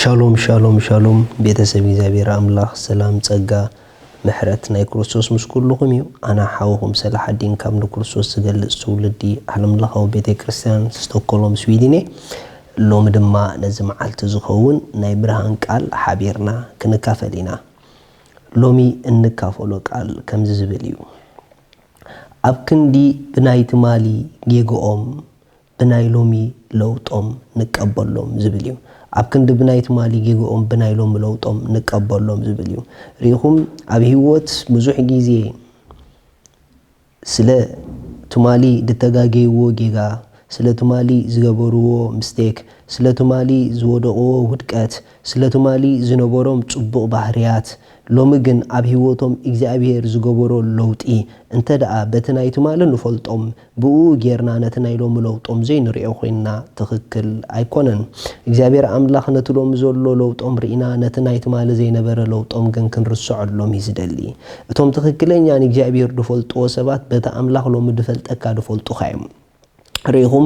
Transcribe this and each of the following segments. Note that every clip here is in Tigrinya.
ሻሎም ሻሎም ሻሎም፣ ቤተሰብ እግዚኣብሔር ኣምላኽ ሰላም፣ ጸጋ፣ ምሕረት ናይ ክርስቶስ ምስ ኩልኹም እዩ። ኣነ ሓውኹም ሰላሓዲን ካብ ንክርስቶስ ዝገልጽ ትውልዲ ዓለምለኻዊ ቤተ ክርስቲያን ስቶኮሎም ስዊድን እየ። ሎሚ ድማ ነዚ መዓልቲ ዝኸውን ናይ ብርሃን ቃል ሓቢርና ክንካፈል ኢና። ሎሚ እንካፈሎ ቃል ከምዚ ዝብል እዩ። ኣብ ክንዲ ብናይ ትማሊ ጌግኦም ብናይ ሎሚ ለውጦም ንቀበሎም ዝብል እዩ። ኣብ ክንዲ ብናይ ትማሊ ጌግኦም ብናይ ሎሚ ለውጦም ንቀበሎም ዝብል እዩ። ርኢኹም፣ ኣብ ህይወት ብዙሕ ግዜ ስለ ትማሊ ድተጋገይዎ ጌጋ፣ ስለ ትማሊ ዝገበርዎ ምስቴክ፣ ስለ ትማሊ ዝወደቕዎ ውድቀት፣ ስለ ትማሊ ዝነበሮም ጽቡቕ ባህርያት፣ ሎሚ ግን ኣብ ህይወቶም እግዚኣብሔር ዝገበሮ ለውጢ እንተ ደኣ በቲ ናይ ትማሊ ንፈልጦም ብኡ ጌርና ነቲ ናይ ሎሚ ለውጦም ዘይንሪኦ ኮይንና ትኽክል ኣይኮነን። እግዚኣብሔር ኣምላኽ ነቲ ሎሚ ዘሎ ለውጦም ርኢና ነቲ ናይ ትማሊ ዘይነበረ ለውጦም ግን ክንርስዐሎም እዩ ዝደሊ። እቶም ትኽክለኛ ንእግዚኣብሔር ድፈልጥዎ ሰባት በቲ ኣምላኽ ሎሚ ድፈልጠካ ድፈልጡኻ እዮም። ርኢኹም፣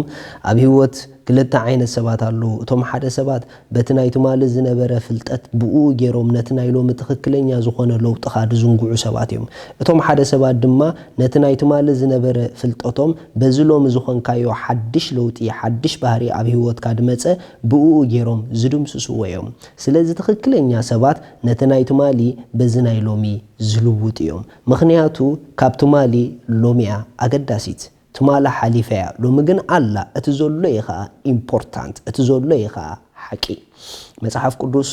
ኣብ ህይወት ክልተ ዓይነት ሰባት ኣለዉ። እቶም ሓደ ሰባት በቲ ናይ ትማሊ ዝነበረ ፍልጠት ብኡ ገይሮም ነቲ ናይ ሎሚ ትኽክለኛ ዝኾነ ለውጥኻ ድዝንግዑ ሰባት እዮም። እቶም ሓደ ሰባት ድማ ነቲ ናይ ትማሊ ዝነበረ ፍልጠቶም በዚ ሎሚ ዝኾንካዮ ሓድሽ ለውጢ፣ ሓድሽ ባህሪ ኣብ ህይወትካ ድመጸ ብኡ ገይሮም ዝድምስስዎ እዮም። ስለዚ ትኽክለኛ ሰባት ነቲ ናይ ትማሊ በዚ ናይ ሎሚ ዝልውጡ እዮም። ምኽንያቱ ካብ ትማሊ ሎሚያ ኣገዳሲት። ትማሊ ሓሊፈያ፣ ሎሚ ግን ኣላ። እቲ ዘሎ እዩ ኸኣ ኢምፖርታንት፣ እቲ ዘሎ እዩ ኸኣ ሓቂ። መጽሓፍ ቅዱስ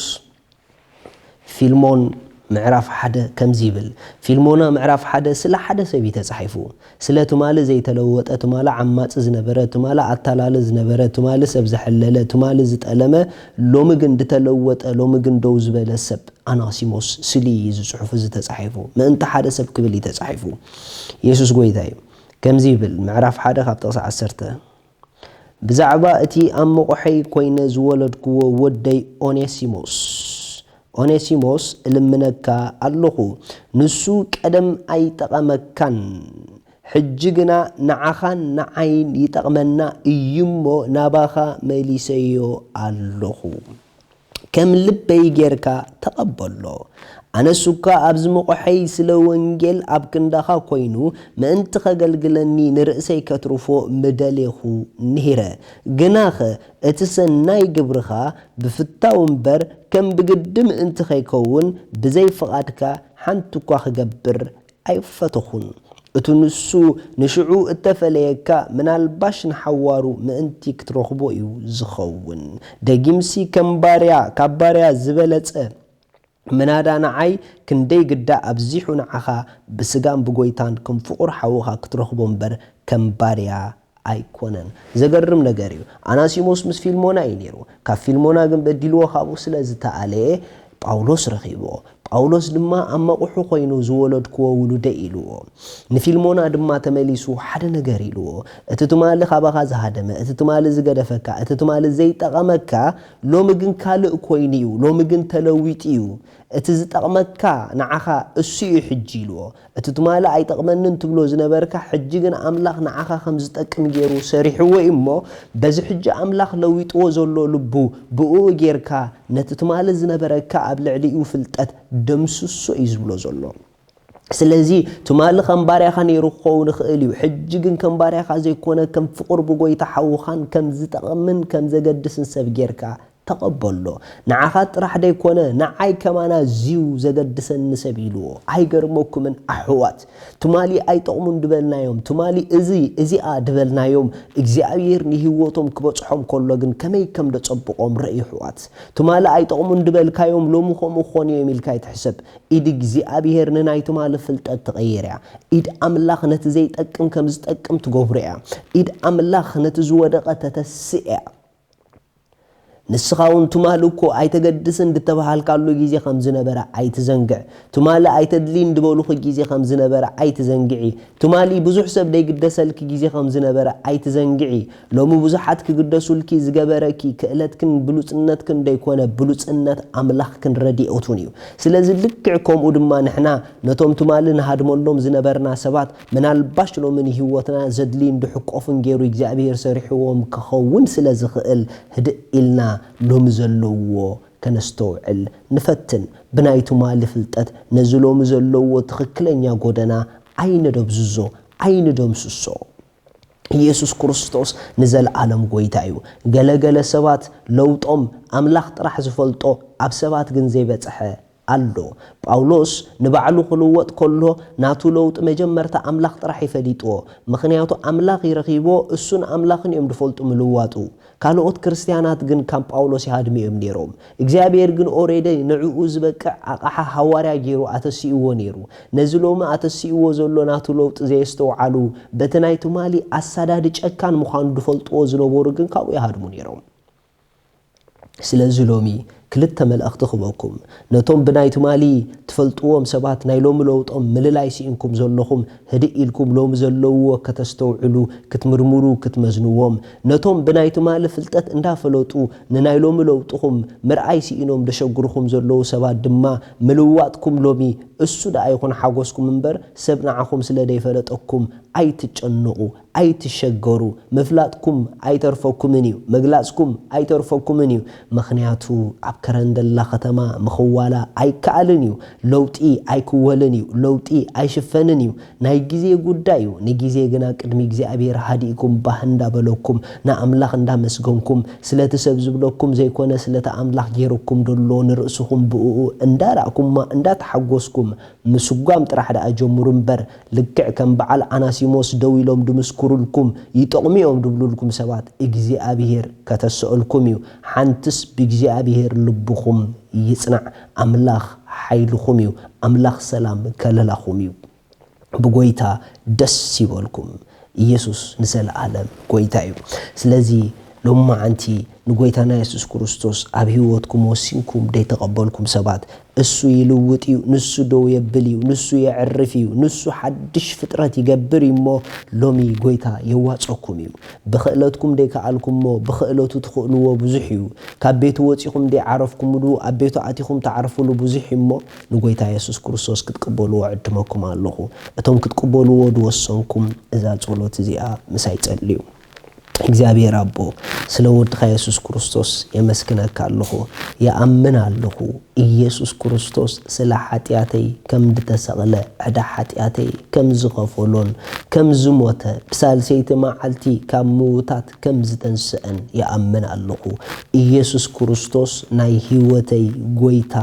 ፊልሞን ምዕራፍ ሓደ ከምዚ ይብል። ፊልሞና ምዕራፍ ሓደ ስለ ሓደ ሰብ እዩ ተጻሒፉ። ስለ ትማሊ ዘይተለወጠ፣ ትማሊ ዓማጺ ዝነበረ፣ ትማሊ ኣታላሊ ዝነበረ፣ ትማሊ ሰብ ዘሐለለ፣ ትማሊ ዝጠለመ፣ ሎሚ ግን ድተለወጠ፣ ሎሚ ግን ደው ዝበለ ሰብ ኣናሲሞስ ስሊ እዩ እዚ ጽሑፍ እዚ ተጻሒፉ። ምእንቲ ሓደ ሰብ ክብል እዩ ተጻሒፉ። የሱስ ጎይታ እዩ። ከምዚ ይብል፣ ምዕራፍ ሓደ ካብ ጥቕሲ ዓሰርተ፣ ብዛዕባ እቲ ኣብ መቑሐይ ኮይነ ዝወለድክዎ ወደይ ኦኔሲሞስ፣ ኦኔሲሞስ እልምነካ ኣለኹ። ንሱ ቀደም ኣይጠቐመካን፣ ሕጂ ግና ንዓኻን ንዓይን ይጠቕመና እዩ እሞ ናባኻ መሊሰዮ ኣለኹ። ከም ልበይ ጌርካ ተቐበሎ። ኣነስ እኳ ኣብዚ መቑሐይ ስለ ወንጌል ኣብ ክንዳኻ ኮይኑ ምእንቲ ኸገልግለኒ ንርእሰይ ከትርፎ ምደሌኹ ንሂረ። ግናኸ እቲ ሰናይ ግብርኻ ብፍታው እምበር ከም ብግዲ ምእንቲ ኸይከውን ብዘይ ፍቓድካ ሓንቲ እኳ ክገብር ኣይፈተኹን። እቱ ንሱ ንሽዑ እተፈለየካ ምናልባሽ ንሓዋሩ ምእንቲ ክትረኽቦ እዩ ዝኸውን። ደጊምሲ ከም ባርያ፣ ካብ ባርያ ዝበለጸ ምናዳ ንዓይ ክንደይ ግዳ ኣብዚሑ ንዓኻ ብስጋን ብጎይታን ከም ፍቑር ሓውኻ ክትረኽቦ እምበር ከም ባርያ ኣይኮነን። ዘገርም ነገር እዩ። ኣናሲሞስ ምስ ፊልሞና እዩ ነይሩ። ካብ ፊልሞና ግን በዲልዎ ካብኡ ስለ ዝተኣለየ ጳውሎስ ረኺብዎ። ጳውሎስ ድማ ኣብ መቑሑ ኮይኑ ዝወለድክዎ ውሉደይ ኢልዎ። ንፊልሞና ድማ ተመሊሱ ሓደ ነገር ኢልዎ። እቲ ትማሊ ካባኻ ዝሃደመ፣ እቲ ትማሊ ዝገደፈካ፣ እቲ ትማሊ ዘይጠቐመካ ሎሚ ግን ካልእ ኮይኑ እዩ። ሎሚ ግን ተለዊጡ እዩ። እቲ ዝጠቕመካ ንዓኻ እሱ እዩ ሕጂ ኢልዎ። እቲ ትማሊ ኣይጠቕመንን ትብሎ ዝነበርካ ሕጂ ግን ኣምላኽ ንዓኻ ከም ዝጠቅም ገይሩ ሰሪሕዎ እዩ እሞ በዚ ሕጂ ኣምላኽ ለዊጥዎ ዘሎ ልቡ ብኡ ጌርካ ነቲ ትማሊ ዝነበረካ ኣብ ልዕሊኡ ፍልጠት ደምስሶ እዩ ዝብሎ ዘሎ። ስለዚ ትማሊ ከም ባርያኻ ነይሩ ክኸውን ይኽእል እዩ። ሕጂ ግን ከም ባርያኻ ዘይኮነ ከም ፍቑር ብጎይታ ሓውኻን ከም ዝጠቕምን ከም ዘገድስን ሰብ ጌርካ ተቐበሎ። ንዓኻ ጥራሕ ደይኮነ ንዓይ ከማና ዝዩ ዘገድሰኒ ሰብ ኢልዎ። ኣይገርመኩምን ኣሕዋት? ትማሊ ኣይጠቕሙን ድበልናዮም፣ ትማሊ እዚ እዚኣ ድበልናዮም እግዚኣብሔር ንህይወቶም ክበጽሖም ከሎ ግን ከመይ ከም ደጸብቖም ረእዩ ኣሕዋት። ትማሊ ኣይጠቕሙን ድበልካዮም ሎሚ ከምኡ ክኾኑ እዮም ኢልካ ኣይትሕሰብ። ኢድ እግዚኣብሔር ንናይ ትማሊ ፍልጠት ትቐይር እያ። ኢድ ኣምላኽ ነቲ ዘይጠቅም ከም ዝጠቅም ትገብሮ እያ። ኢድ ኣምላኽ ነቲ ዝወደቐ ተተስእ እያ። ንስኻ እውን ትማሊ እኮ ኣይተገድስን ድተባሃልካሉ ግዜ ከም ዝነበረ ኣይትዘንግዕ። ትማሊ ኣይተድልይን ድበሉኺ ግዜ ከም ዝነበረ ኣይትዘንግዒ። ትማሊ ብዙሕ ሰብ ደይግደሰልኪ ግዜ ከም ዝነበረ ኣይትዘንግዒ። ሎሚ ብዙሓት ክግደሱልኪ ዝገበረኪ ክእለትክን ብሉጽነትክን ደይኮነ ብሉጽነት ኣምላኽክን ረድኤቱን እዩ። ስለዚ ልክዕ ከምኡ ድማ ንሕና ነቶም ትማሊ ንሃድመሎም ዝነበርና ሰባት ምናልባሽ ሎሚ ንህይወትና ዘድልይን ድሕቆፍን ገይሩ እግዚኣብሔር ሰሪሕዎም ክኸውን ስለ ዝኽእል ህድእ ኢልና ሎሚ ዘለውዎ ከነስተውዕል ንፈትን። ብናይ ትማሊ ፍልጠት ነዚ ሎሚ ዘለዎ ትኽክለኛ ጎደና ኣይንደብዝዞ፣ ኣይንደምስሶ። ኢየሱስ ክርስቶስ ንዘለዓለም ጎይታ እዩ። ገለ ገለ ሰባት ለውጦም ኣምላኽ ጥራሕ ዝፈልጦ፣ ኣብ ሰባት ግን ዘይበጽሐ ኣሎ። ጳውሎስ ንባዕሉ ክልወጥ ከሎ ናቱ ለውጢ መጀመርታ ኣምላኽ ጥራሕ እዩ ፈሊጥዎ። ምኽንያቱ ኣምላኽ እዩ ረኺብዎ፣ እሱን ኣምላኽን እዮም ዝፈልጡ ምልዋጡ። ካልኦት ክርስትያናት ግን ካብ ጳውሎስ ይሃድሙ እዮም ነይሮም። እግዚኣብሔር ግን ኦሬዲ ንዕኡ ዝበቅዕ ኣቕሓ ሃዋርያ ገይሩ ኣተሲእዎ ነይሩ። ነዚ ሎሚ ኣተሲእዎ ዘሎ ናቱ ለውጢ ዘየስተውዓሉ፣ በቲ ናይ ትማሊ ኣሳዳዲ ጨካን ምዃኑ ዝፈልጥዎ ዝነበሩ ግን ካብኡ ይሃድሙ ነይሮም። ስለዚ ሎሚ ክልተ መልእኽቲ ክበኩም። ነቶም ብናይ ትማሊ ትፈልጥዎም ሰባት ናይ ሎሚ ለውጦም ምልላይ ስኢንኩም ዘለኹም፣ ህድእ ኢልኩም ሎሚ ዘለውዎ ከተስተውዕሉ፣ ክትምርምሩ፣ ክትመዝንዎም። ነቶም ብናይ ትማሊ ፍልጠት እንዳፈለጡ ንናይ ሎሚ ለውጥኹም ምርኣይ ስኢኖም ደሸግርኹም ዘለዉ ሰባት ድማ ምልዋጥኩም ሎሚ እሱ ደኣ ይኹን ሓጎስኩም እምበር ሰብ ንዓኹም ስለ ደይፈለጠኩም ኣይትጨነቑ። ኣይትሸገሩ። ምፍላጥኩም ኣይተርፈኩምን እዩ። ምግላጽኩም ኣይተርፈኩምን እዩ። ምኽንያቱ ኣብ ከረን ዘላ ከተማ ምኽዋላ ኣይከኣልን እዩ። ለውጢ ኣይክወልን እዩ። ለውጢ ኣይሽፈንን እዩ። ናይ ግዜ ጉዳይ እዩ። ንግዜ ግና ቅድሚ እግዚኣብሔር ሃዲእኩም ባህ እንዳበለኩም ንኣምላኽ እንዳመስገንኩም ስለቲ ሰብ ዝብለኩም ዘይኮነ ስለቲ ኣምላኽ ገይረኩም ደሎ ንርእስኹም ብእኡ እንዳራእኩማ እንዳተሓጎስኩም ምስጓም ጥራሕ ደኣ ጀምሩ እምበር፣ ልክዕ ከም በዓል ኣናሲሞስ ደው ኢሎም ድምስክሩልኩም፣ ይጠቕሙ እዮም ድብሉልኩም ሰባት እግዚኣብሄር ከተስአልኩም እዩ። ሓንትስ ብእግዚኣብሄር ልብኹም ይጽናዕ። ኣምላኽ ሓይልኹም እዩ። ኣምላኽ ሰላም ከለላኹም እዩ። ብጎይታ ደስ ይበልኩም። ኢየሱስ ንዘለዓለም ጎይታ እዩ። ስለዚ ሎማዓንቲ ንጎይታና የሱስ ክርስቶስ ኣብ ህይወትኩም ወሲንኩም ደይተቐበልኩም ሰባት፣ እሱ ይልውጥ እዩ፣ ንሱ ደው የብል እዩ፣ ንሱ የዕርፍ እዩ፣ ንሱ ሓድሽ ፍጥረት ይገብር እዩ እሞ ሎሚ ጎይታ የዋጸኩም እዩ። ብኽእለትኩም ደይከኣልኩሞ ብኽእለቱ ትኽእልዎ ብዙሕ እዩ። ካብ ቤቱ ወጺኹም ደይዓረፍኩምሉ ኣብ ቤቱ ኣቲኹም ትዓርፍሉ ብዙሕ እዩ እሞ ንጎይታ የሱስ ክርስቶስ ክትቅበልዎ ዕድመኩም ኣለኹ። እቶም ክትቅበልዎ ዝወሰንኩም እዛ ጸሎት እዚኣ ምሳይ ጸልዩ። እግዚኣብሔር ኣቦ፣ ስለ ወድኻ የሱስ ክርስቶስ የመስግነካ ኣለኹ። ይኣምን ኣለኹ፣ ኢየሱስ ክርስቶስ ስለ ሓጢኣተይ ከም ዝተሰቕለ፣ ዕዳ ሓጢኣተይ ከም ዝኸፈሎን ከም ዝሞተ፣ ብሳልሰይቲ መዓልቲ ካብ ምዉታት ከም ዝተንስአን ይኣምን ኣለኹ። ኢየሱስ ክርስቶስ ናይ ህይወተይ ጎይታ፣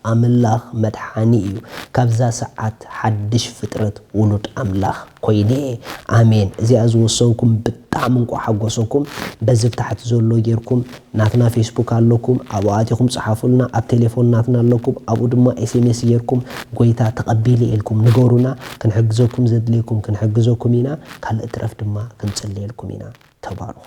ኣምላኽ መድሓኒ እዩ። ካብዛ ሰዓት ሓድሽ ፍጥረት ውሉድ ኣምላኽ ኮይነ። ኣሜን። እዚኣ ዝወሰንኩም ብጣዕሚ እንቋዕ ሓጎሰኩም። በዚ ብታሕቲ ዘሎ ጌርኩም ናትና ፌስቡክ ኣለኩም፣ ኣብኡ ኣቲኹም ጸሓፉልና። ኣብ ቴሌፎን ናትና ኣለኩም፣ ኣብኡ ድማ ኤስኤምኤስ ጌርኩም ጎይታ ተቐቢለ ኢልኩም ንገሩና። ክንሕግዘኩም ዘድልየኩም ክንሕግዘኩም ኢና። ካልእ ትረፍ ድማ ክንጽልየልኩም ኢና። ተባረኹ።